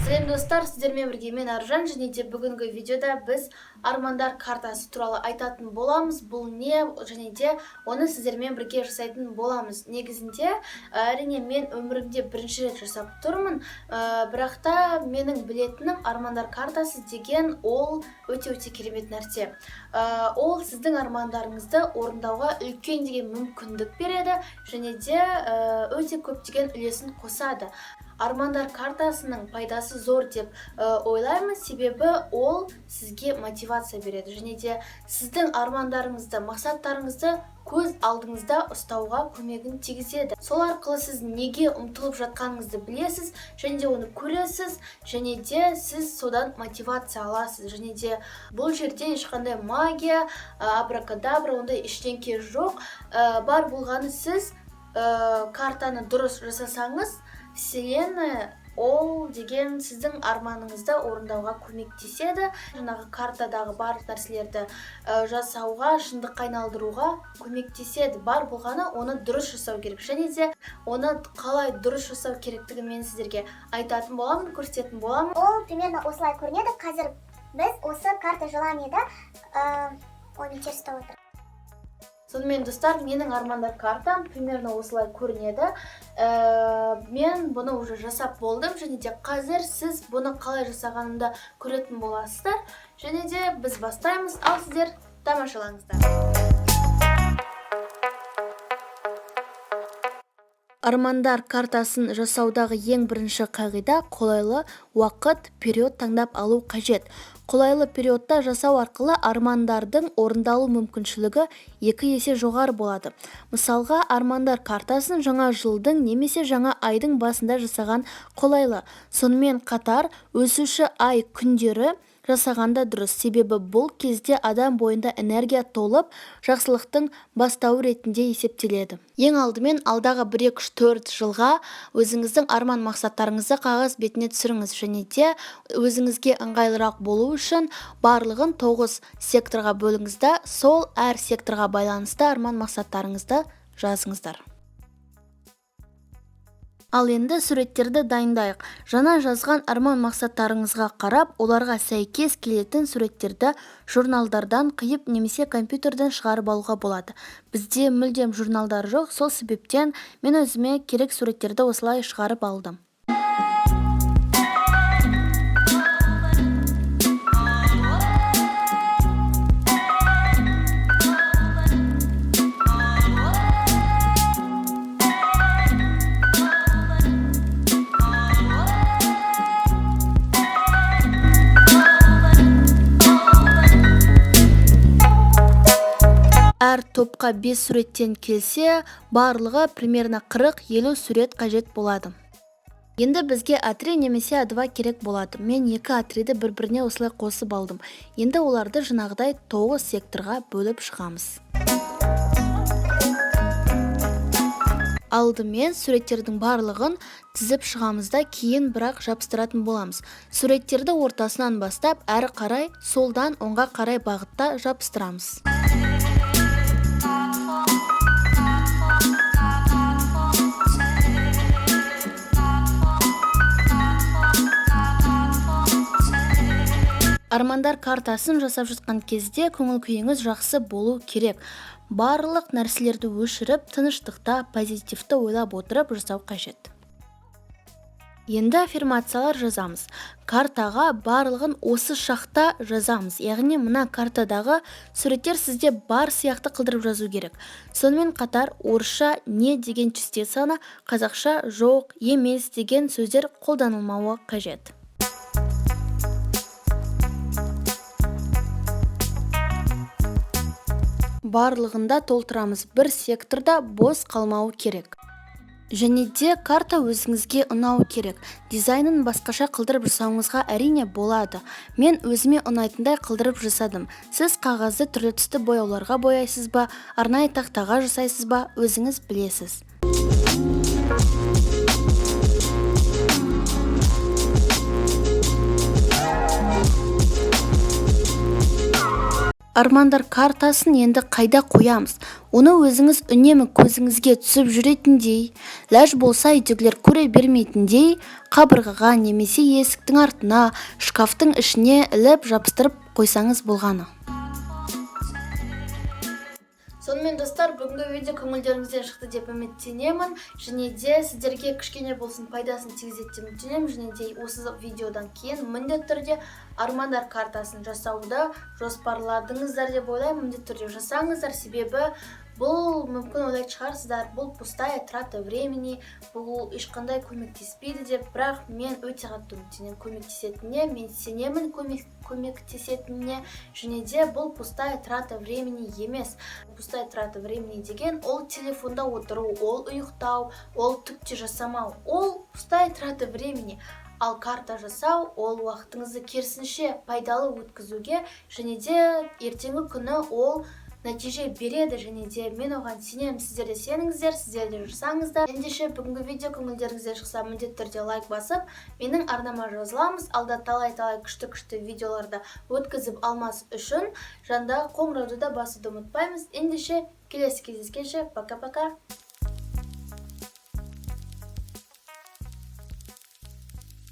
Сәлем, достар! Сіздермен бірге мен, Аружан. Және де бүгінгі видеода біз армандар картасы туралы айтатын боламыз. Бұл не және де оны сіздермен бірге жасайтын боламыз. Негізінде, әрине, мен өмірімде бірінші рет жасап тұрмын, бірақ та менің білетінім, армандар картасы деген ол өте өте керемет нәрсе. Ол сіздің армандарыңызды орындауға үлкен деген мүмкіндік береді және де өте көптеген үлесін қосады. Армандар картасының пайдасы зор деп ойлаймын, себебі ол сізге мотивация береді және де сіздің армандарыңызды, мақсаттарыңызды көз алдыңызда ұстауға көмегін тигізеді. Сол арқылы сіз неге ұмтылып жатқаныңызды білесіз және де оны көресіз және де сіз содан мотивация аласыз. Және де бұл жерде ешқандай магия, абракадабра, ондай ештеңке жоқ. Бар болғаны, сіз картаны дұрыс жасасаңыз, вселенная ол деген сіздің арманыңызды орындауға көмектеседі. Жаңағы картадағы барлық нәрселерді жасауға, шындыққа айналдыруға көмектеседі. Бар болғаны, оны дұрыс жасау керек. Және де оны қалай дұрыс жасау керектігін мен сіздерге айтатын боламын, көрсететін боламын. Ол примерно осылай көрінеді. Қазір біз осы карта желаний ді, ой, мен теріс ұстап отыр. Сонымен, достар, менің армандар картам примерно осылай көрінеді. Мен бұны уже жасап болдым және де қазір сіз бұны қалай жасағанымды көретін боласыздар. Және де біз бастаймыз, ал сіздер тамашалаңыздар. Армандар картасын жасаудағы ең бірінші қағида: қолайлы уақыт, период таңдап алу қажет. Қолайлы периодта жасау арқылы армандардың орындалу мүмкіншілігі екі есе жоғары болады. Мысалға, армандар картасын жаңа жылдың немесе жаңа айдың басында жасаған қолайлы. Сонымен қатар өсуші ай күндері жасаған да дұрыс, себебі бұл кезде адам бойында энергия толып, жақсылықтың бастауы ретінде есептеледі. Ең алдымен алдағы 1, 2, 3, 4 жылға өзіңіздің арман мақсаттарыңызды қағаз бетіне түсіріңіз. Және де өзіңізге ыңғайлырақ болу үшін барлығын 9 секторға бөліңіз да, сол әр секторға байланысты арман мақсаттарыңызды жазыңыздар. Ал енді суреттерді дайындайық. Жаңа жазған арман мақсаттарыңызға қарап, оларға сәйкес келетін суреттерді журналдардан қиып немесе компьютерден шығарып алуға болады. Бізде мүлдем журналдар жоқ, сол себептен мен өзіме керек суреттерді осылай шығарып алдым. Әр топқа 5 суреттен келсе, барлығы примерно 40-50 сурет қажет болады. Енді бізге А3 немесе А2 керек болады. Мен екі А3-ді бір-біріне осылай қосып алдым. Енді оларды жаңағыдай 9 секторға бөліп шығамыз. Алдымен суреттердің барлығын тізіп шығамыз да, кейін бірақ жабыстыратын боламыз. Суреттерді ортасынан бастап, әрі қарай солдан оңға қарай бағытта жабыстырамыз. Армандар картасын жасап жатқан кезде көңіл күйіңіз жақсы болу керек. Барлық нәрселерді өшіріп, тыныштықта, позитивті ойлап отырып жасау қажет. Енді аффирмациялар жазамыз. Картаға барлығын осы шақта жазамыз. Яғни мына картадағы суреттер сізде бар сияқты қылдырып жазу керек. Сонымен қатар орысша «не» деген частицаны, қазақша «жоқ», «емес» деген сөздер қолданылмауы қажет. Барлығында толтырамыз, бір секторда бос қалмауы керек. Және де карта өзіңізге ұнауы керек. Дизайнын басқаша қылдырып жасауыңызға, әрине, болады. Мен өзіме ұнайтындай қылдырып жасадым. Сіз қағазды түрлі түсті бояуларға бояйсыз ба, арнайы тақтаға жасайсыз ба, өзіңіз білесіз. Армандар картасын енді қайда қоямыз? Оны өзіңіз үнемі көзіңізге түсіп жүретіндей, ләж болса, үйдегілер көре бермейтіндей, қабырғаға немесе есіктің артына, шкафтың ішіне іліп, жабыстырып қойсаңыз болғаны. Сонымен, достар, бүгінгі видео көңілдеріңізден шықты деп үміттенемін және де сіздерге кішкене болсын пайдасын тигізеді деп үміттенемін. Және де осы видеодан кейін міндетті түрде армандар картасын жасауды жоспарладыңыздар деп ойлаймын. Міндетті түрде жасаңыздар, себебі бұл, мүмкін, ойлайтын шығарсыздар, бұл пустая трата времени, бұл ешқандай көмектеспейді деп. Бірақ мен өте қатты үміттенемін көмектесетініне, мен сенемін көмектесетініне. Және де бұл пустая трата времени емес. Пустая трата времени деген ол телефонда отыру, ол ұйықтау, ол түк те жасамау, ол пустая трата времени. Ал карта жасау ол уақытыңызды керісінше пайдалы өткізуге және де ертеңгі күні ол нәтиже береді. Және де мен оған сенемін, сіздер де сеніңіздер, сіздер де жасаңыздар. Ендеше, бүгінгі видео көңілдеріңізден шықса, міндетті түрде лайк басып, менің арнама жазыламыз. Алда талай талай күшті күшті видеоларды өткізіп алмас үшін жандағы қоңырауды да басуды ұмытпаймыз. Ендеше, келесі кездескенше, пока пока.